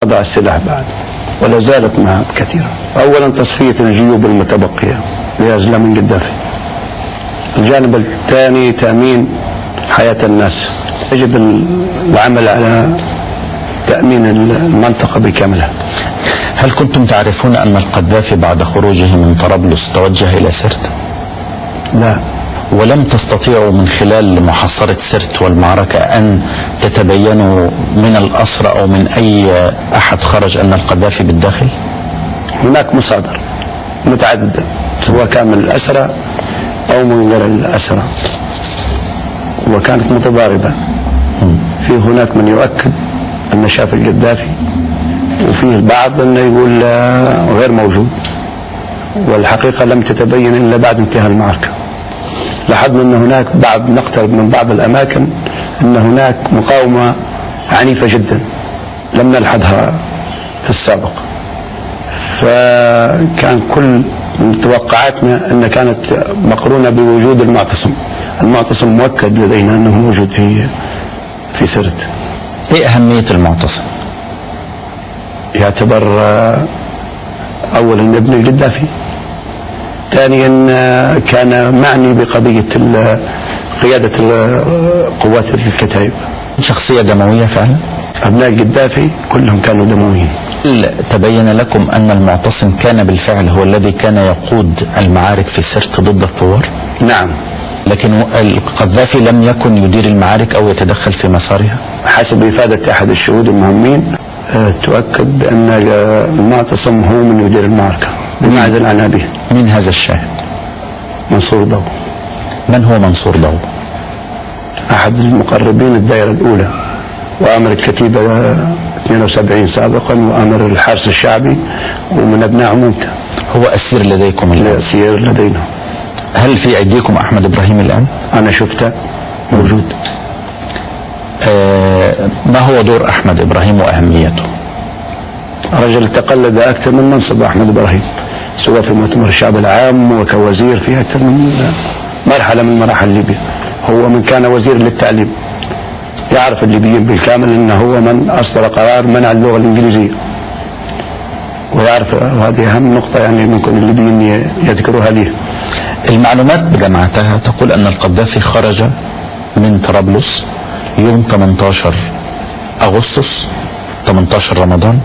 وضع السلاح بعد، ولا زالت مهام كثيرة. أولا تصفية الجيوب المتبقية لأزلام القذافي. الجانب الثاني تأمين حياة الناس. يجب العمل على تأمين المنطقة بكاملها. هل كنتم تعرفون أن القذافي بعد خروجه من طرابلس توجه إلى سرت؟ لا. ولم تستطيعوا من خلال محاصرة سرت والمعركة أن تتبينوا من الأسرى أو من أي أحد خرج أن القذافي بالداخل؟ هناك مصادر متعددة، سواء كان من الأسرى أو من غير الأسرى، وكانت متضاربة. في هناك من يؤكد أن شاف القذافي، وفيه البعض أنه يقول غير موجود، والحقيقة لم تتبين إلا بعد انتهاء المعركة. لاحظنا أن هناك بعض، نقترب من بعض الأماكن، أن هناك مقاومة عنيفة جدا لم نلحظها في السابق. فكان كل توقعاتنا أن كانت مقرونة بوجود المعتصم. المعتصم مؤكد لدينا أنه موجود في سرت. إيه أهمية المعتصم؟ يعتبر أولا ابن القذافي، ثانيا كان معني بقضية قيادة قوات الكتائب. شخصية دموية فعلا؟ أبناء القذافي كلهم كانوا دمويين. هل تبين لكم أن المعتصم كان بالفعل هو الذي كان يقود المعارك في سرت ضد الثوار؟ نعم. لكن القذافي لم يكن يدير المعارك أو يتدخل في مسارها؟ حسب إفادة أحد الشهود المهمين تؤكد بأن المعتصم هو من يدير المعركة بمعزل عن أبيه. من هذا الشاهد؟ منصور ضو. من هو منصور ضو؟ أحد المقربين الدائرة الأولى، وأمر الكتيبة 72 سابقا، وأمر الحرس الشعبي، ومن أبناء عمومته. هو أسير لديكم الآن؟ أسير لدينا. هل في أيديكم أحمد إبراهيم الآن؟ أنا شفته موجود. ما هو دور أحمد إبراهيم وأهميته؟ رجل تقلد أكثر من منصب أحمد إبراهيم، سواء في مؤتمر الشعب العام وكوزير في أكثر من مرحلة من مراحل ليبيا. هو من كان وزير للتعليم، يعرف الليبيين بالكامل أنه هو من أصدر قرار منع اللغة الإنجليزية، ويعرف، وهذه أهم نقطة يعني ممكن الليبيين يذكروها ليه. المعلومات بجمعتها تقول أن القذافي خرج من طرابلس يوم 18 أغسطس 18 رمضان،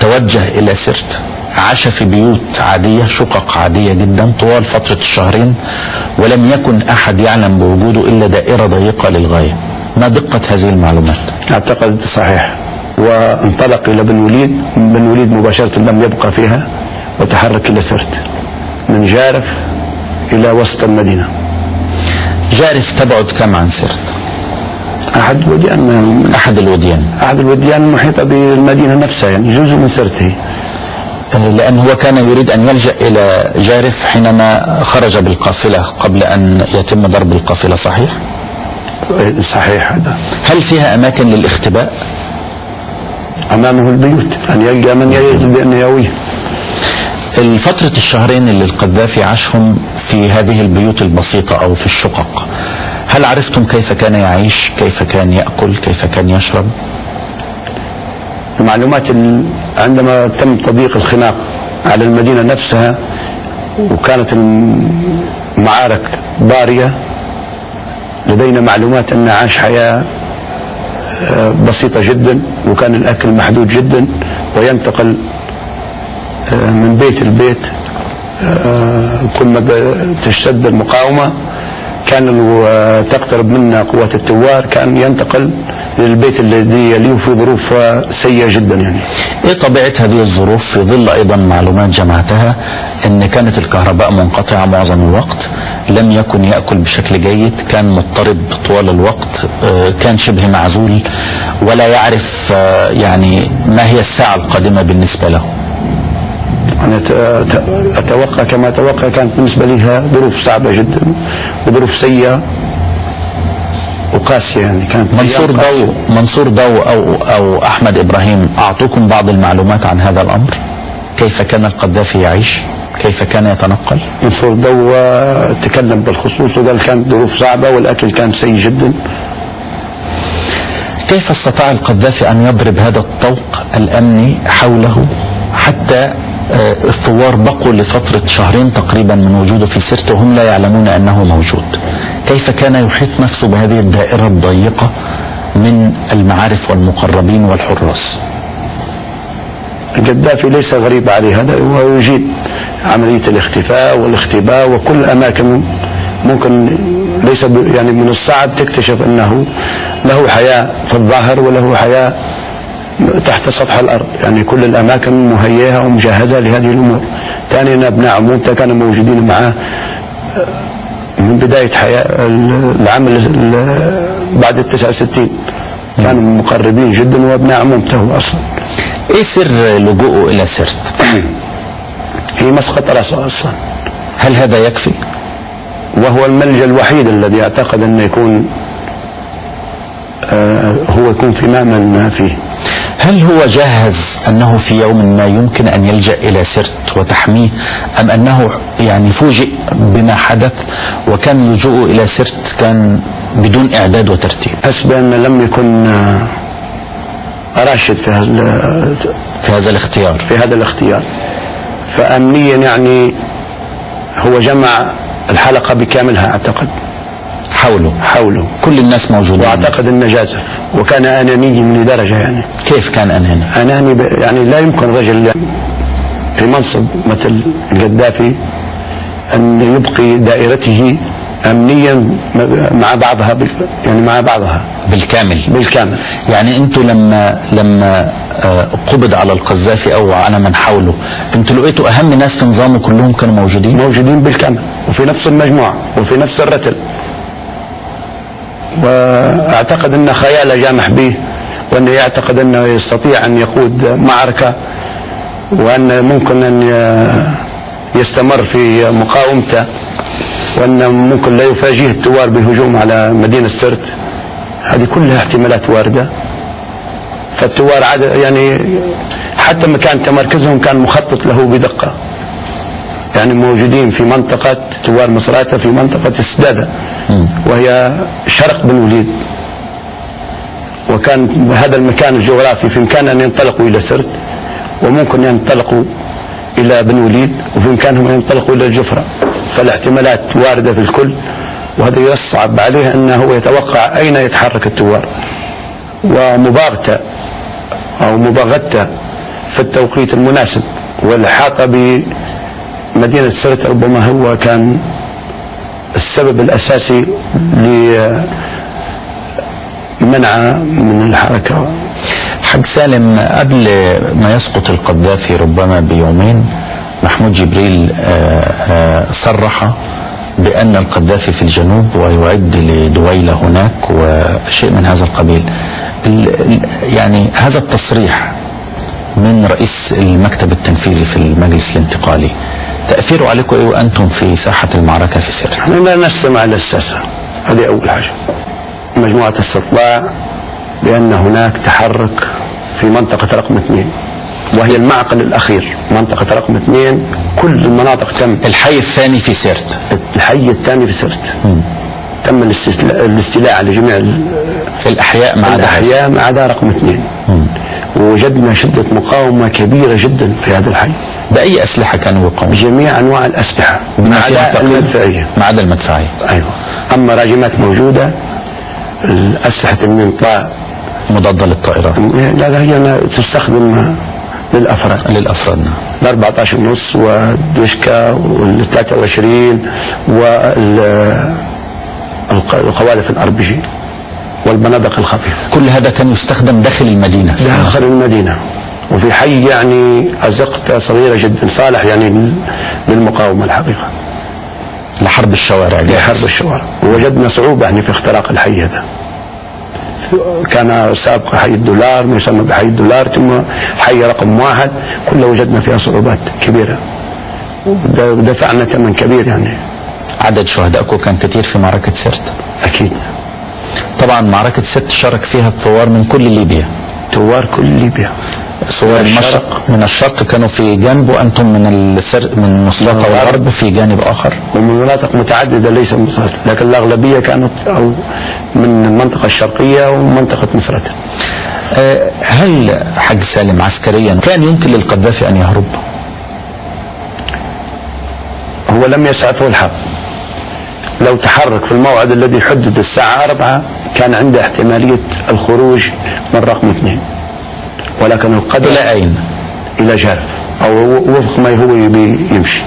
توجه إلى سرت، عاش في بيوت عادية، شقق عادية جدا طوال فترة الشهرين، ولم يكن أحد يعلم بوجوده إلا دائرة ضيقة للغاية. ما دقة هذه المعلومات؟ أعتقد صحيح. وانطلق إلى بن وليد، بن وليد مباشرة لم يبقى فيها، وتحرك إلى سرت من جارف إلى وسط المدينة. جارف تبعد كم عن سرت؟ أحد الوديان. أحد الوديان. أحد الوديان المحيطة بالمدينة نفسها، يعني جزء من سرت هي. لأن هو كان يريد أن يلجأ إلى جارف حينما خرج بالقافلة قبل أن يتم ضرب القافلة، صحيح؟ صحيح هذا. هل فيها أماكن للاختباء؟ أمامه البيوت، أن يلقى من يجد بأن يأويه. الفترة الشهرين اللي القذافي عاشهم في هذه البيوت البسيطة أو في الشقق، هل عرفتم كيف كان يعيش؟ كيف كان يأكل؟ كيف كان يشرب؟ المعلومات عندما تم تضييق الخناق على المدينة نفسها وكانت المعارك ضارية، لدينا معلومات أن عاش حياة بسيطة جدا، وكان الأكل محدود جدا، وينتقل من بيت لبيت. كل ما تشتد المقاومة كان تقترب منا قوات الثوار، كان ينتقل للبيت الذي يليه في ظروف سيئة جدا. يعني ايه طبيعة هذه الظروف في ظل ايضا معلومات جمعتها ان كانت الكهرباء منقطعة معظم الوقت، لم يكن يأكل بشكل جيد، كان مضطرب طوال الوقت، كان شبه معزول ولا يعرف يعني ما هي الساعة القادمة بالنسبة له؟ أنا أتوقع كما أتوقع كانت بالنسبة لها ظروف صعبة جدا وظروف سيئة وقاسية. يعني كانت منصور ضو أو أحمد إبراهيم أعطوكم بعض المعلومات عن هذا الأمر؟ كيف كان القذافي يعيش؟ كيف كان يتنقل؟ منصور ضو تكلم بالخصوص وقال كانت ظروف صعبة والأكل كان سيء جدا. كيف استطاع القذافي أن يضرب هذا الطوق الأمني حوله حتى الثوار بقوا لفترة شهرين تقريبا من وجوده في سرت وهم لا يعلمون أنه موجود؟ كيف كان يحيط نفسه بهذه الدائرة الضيقة من المعارف والمقربين والحراس؟ القذافي ليس غريب عليه هذا، ويجيد عملية الاختفاء والاختباء وكل أماكن ممكن، ليس يعني من الصعب تكتشف أنه له حياة في الظاهر وله حياة تحت سطح الأرض، يعني كل الأماكن مهيئة ومجهزة لهذه الأمور. ثانيا أبناء عمومته كانوا موجودين معه من بداية حياة العام بعد 69، كانوا مقربين جدا وأبناء عمومته أصلا. إيه سر لجوءه إلى سرت؟ هي مسقط رأسه أصلا. هل هذا يكفي؟ وهو الملجأ الوحيد الذي أعتقد أنه يكون هو يكون في مأمن فيه. هل هو جاهز أنه في يوم ما يمكن أن يلجأ إلى سرت وتحميه، أم أنه يعني فوجئ بما حدث وكان لجوءه إلى سرت كان بدون إعداد وترتيب؟ حسب أن لم يكن راشد في هذا الاختيار، في هذا الاختيار. فأمنيا يعني هو جمع الحلقة بكاملها أعتقد حوله كل الناس موجودين، واعتقد انه جازف وكان اناني لدرجة. يعني كيف كان اناني؟ اناني يعني لا يمكن رجل في منصب مثل القذافي ان يبقي دائرته امنيا مع بعضها يعني مع بعضها بالكامل. بالكامل. يعني انتوا لما قبض على القذافي او على من حوله، انتوا لقيتوا اهم ناس في نظامه كلهم كانوا موجودين؟ موجودين بالكامل وفي نفس المجموعة وفي نفس الرتل. واعتقد ان خياله جامح به، وانه يعتقد انه يستطيع ان يقود معركة، وان ممكن ان يستمر في مقاومته، وان ممكن لا يفاجئه الثوار بهجوم على مدينة سرت. هذه كلها احتمالات وارده. فالثوار يعني حتى مكان تمركزهم كان مخطط له بدقة، يعني موجودين في منطقة ثوار مصراتة، في منطقة السداده وهي شرق بن وليد، وكان هذا المكان الجغرافي في إمكان أن ينطلقوا إلى سرت، وممكن ينطلقوا إلى بن وليد، وفي إمكانهم أن ينطلقوا إلى الجفرة. فالاحتمالات واردة في الكل، وهذا يصعب عليه أنه يتوقع أين يتحرك الثوار. ومباغته أو مباغته في التوقيت المناسب والإحاطة بمدينة سرت ربما هو كان السبب الأساسي لمنعه من الحركة. حاج سالم، قبل ما يسقط القذافي ربما بيومين، محمود جبريل صرح بأن القذافي في الجنوب ويعد لدويلة هناك وشيء من هذا القبيل. يعني هذا التصريح من رئيس المكتب التنفيذي في المجلس الانتقالي، تأثيره عليكم ايه وانتم في ساحة المعركة في سرت؟ احنا لا نستمع للساسة، هذه أول حاجة. مجموعة استطلاع بأن هناك تحرك في منطقة رقم 2، وهي المعقل الأخير، منطقة رقم 2 كل المناطق تم. الحي الثاني في سرت. الحي الثاني في سرت. تم الاستيلاء على جميع الأحياء ما عدا الأحياء ما عدا رقم 2. ووجدنا شدة مقاومة كبيرة جدا في هذا الحي. بأي أسلحة كانوا يقاومون؟ بجميع أنواع الأسلحة ما عدا المدفعية. ما عدا المدفعية. أيوة. أما راجمات موجودة، الأسلحة المنطاء مضادة للطائرات. لا، هي تستخدم للأفراد. للأفراد نعم. 14.5 والدشكا وال 23 والقواذف الار بي جي والبنادق الخفيفة. كل هذا كان يستخدم داخل المدينة. داخل المدينة وفي حي يعني أزقة صغيرة جدا صالح يعني للمقاومة الحقيقة. لحرب الشوارع. لحرب الشوارع. ووجدنا صعوبة يعني في اختراق الحي هذا. كان سابقا حي الدولار، ما يسمى بحي الدولار، ثم حي رقم 1، كله وجدنا فيها صعوبات كبيرة ودفعنا ثمن كبير يعني. عدد شهدائكم كان كثير في معركة سرت؟ أكيد. طبعا معركة سرت شارك فيها الثوار من كل ليبيا. ثوار كل ليبيا. ثوار المشرق من الشرق كانوا في جانب، وأنتم من من مصراتة والغرب في جانب آخر، ومن مناطق متعددة ليس مصراتة، لكن الأغلبية كانت أو من المنطقة الشرقية ومنطقة مصراتة. هل حاج سالم عسكريا كان يمكن للقذافي أن يهرب؟ هو لم يسعفه الحظ. لو تحرك في الموعد الذي حدد الساعة 4 كان عنده احتمالية الخروج من رقم 2، ولكن القدر إلى أين؟ إلى جارف أو وفق ما هو يبي يمشي.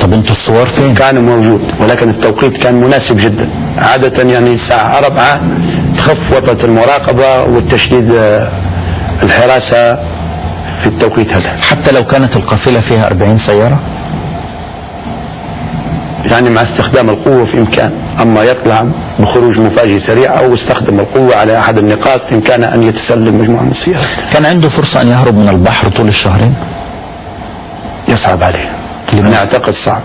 طب انتوا الثوار فين؟ كان موجود، ولكن التوقيت كان مناسب جدا. عادة يعني الساعة 4 تخف وطأة المراقبة والتشديد الحراسة في التوقيت هذا. حتى لو كانت القافلة فيها 40 سيارة؟ يعني مع استخدام القوة في إمكان، أما يطلع بخروج مفاجئ سريع أو استخدم القوة على أحد النقاط في إمكانه أن يتسلم مجموعة من السيارات. كان عنده فرصة أن يهرب من البحر طول الشهرين؟ يصعب عليه. لماذا؟ أنا أعتقد صعب.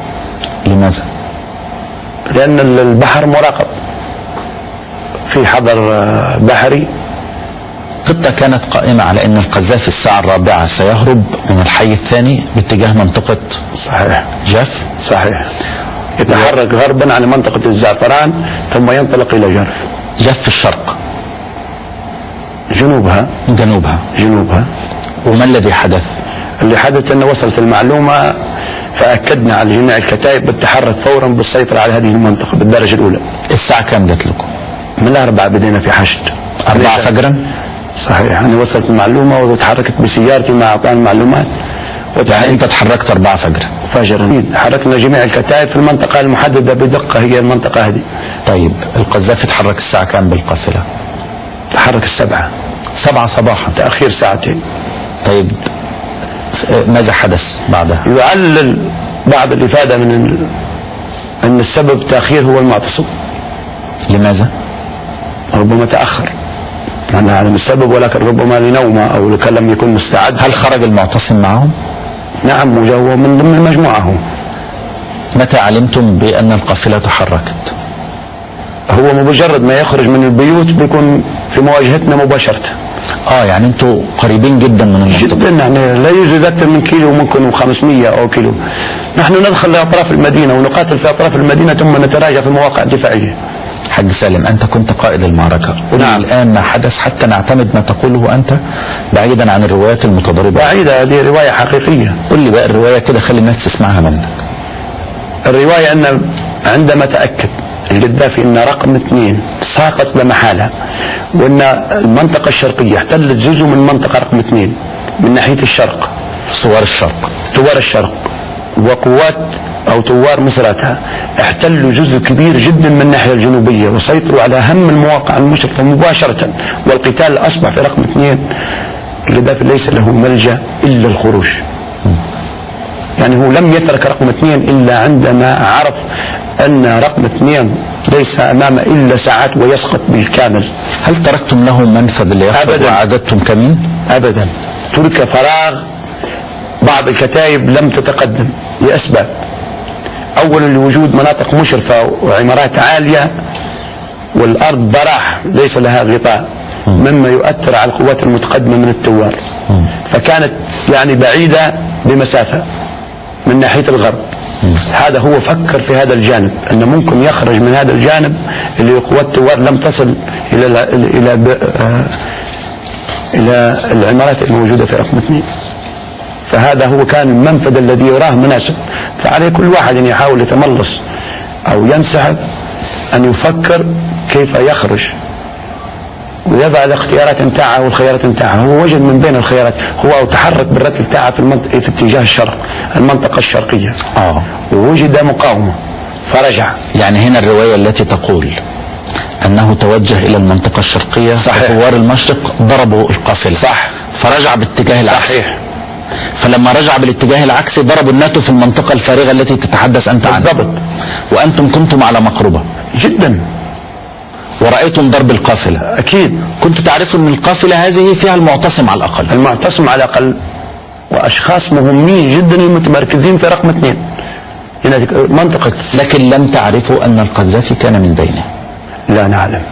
لماذا؟ لأن البحر مراقب، في حظر بحري. خطة كانت قائمة على أن القذافي الساعة 4 سيهرب من الحي الثاني باتجاه منطقة. صحيح. جاف. صحيح. يتحرك غربا على منطقة الزعفران ثم ينطلق إلى جرف. جاف في الشرق. جنوبها. جنوبها. جنوبها. وما الذي حدث؟ اللي حدث أنه وصلت المعلومة فأكدنا على جميع الكتائب بالتحرك فورا بالسيطرة على هذه المنطقة بالدرجة الأولى. الساعة كم جت لكم؟ من 4 بدينا في حشد. 4 فجرا؟ صحيح. أنا وصلت المعلومة وتحركت بسيارتي مع أعطاني المعلومات. يعني أنت تحركت 4 فجرا؟ فجرا. حركنا جميع الكتائب في المنطقة المحددة بدقة، هي المنطقة هذه. طيب القذافي تحرك الساعة كام بالقافلة؟ تحرك 7. 7 صباحا. تأخير ساعتين. طيب ماذا حدث بعدها؟ يعلل بعض الإفادة من أن السبب تأخير هو المعتصم. لماذا؟ ربما تأخر، لا أعلم السبب، ولكن ربما لنومه أو لم يكن مستعد. هل خرج المعتصم معهم؟ نعم، وهو من ضمن المجموعة هو. متى علمتم بأن القافلة تحركت؟ هو مجرد ما يخرج من البيوت بيكون في مواجهتنا مباشرة. يعني انتوا قريبين جدا من المنطقة. جدا، يعني لا يوجد أكثر من كيلو، ممكن 500 أو كيلو. نحن ندخل لأطراف المدينة ونقاتل في أطراف المدينة ثم نتراجع في المواقع الدفاعية. حاج سالم، أنت كنت قائد المعركة، قل نعم. الآن ما حدث حتى نعتمد ما تقوله أنت بعيدا عن الروايات المتضاربة. بعيدة، هذه رواية حقيقية. قل لي بقى الرواية كده، خلي الناس تسمعها منك. الرواية أن عندما تأكد القذافي أن رقم 2 ساقط لمحالة، وأن المنطقة الشرقية احتلت جزء من منطقة رقم 2 من ناحية الشرق، ثوار الشرق، ثوار الشرق وقوات أو ثوار مصراتها احتلوا جزء كبير جدا من الناحية الجنوبية وسيطروا على أهم المواقع المشرفة مباشرة، والقتال أصبح في رقم 2. القذافي ليس له ملجأ إلا الخروج. يعني هو لم يترك رقم 2 إلا عندما عرف أن رقم 2 ليس أمامه إلا ساعات ويسقط بالكامل. هل تركتم له منفذ ليخرج؟ أبدا. وأعددتم كمين؟ أبدا. ترك فراغ، بعض الكتائب لم تتقدم لأسباب. أولا لوجود مناطق مشرفة وعمارات عالية والأرض براح ليس لها غطاء، مما يؤثر على القوات المتقدمة من الثوار. فكانت يعني بعيدة بمسافة من ناحية الغرب. هذا هو فكر في هذا الجانب، أنه ممكن يخرج من هذا الجانب اللي قوات الثوار لم تصل إلى إلى إلى العمارات الموجودة في رقم 2. فهذا هو كان المنفذ الذي يراه مناسب. فعليه كل واحد أن يحاول يتملص أو ينسحب، أن يفكر كيف يخرج ويضع الاختيارات نتاعه والخيارات نتاعه. هو وجد من بين الخيارات، هو تحرك بالرتل تاعه في المنطقة في اتجاه الشرق، المنطقة الشرقية. ووجد مقاومة فرجع. يعني هنا الرواية التي تقول أنه توجه إلى المنطقة الشرقية، صحيح. ثوار المشرق ضربوا القافلة، صح، فرجع باتجاه العكس، صحيح. فلما رجع بالاتجاه العكسي ضربوا الناتو في المنطقة الفارغة التي تتحدث أنت عنها بالضبط. وأنتم كنتم على مقربة جدا ورأيتم ضرب القافلة. أكيد كنتوا تعرفوا أن القافلة هذه فيها المعتصم على الأقل، المعتصم على الأقل وأشخاص مهمين جدا المتمركزين في رقم 2 هنا منطقة. لكن لم تعرفوا أن القذافي كان من بينه. لا نعلم.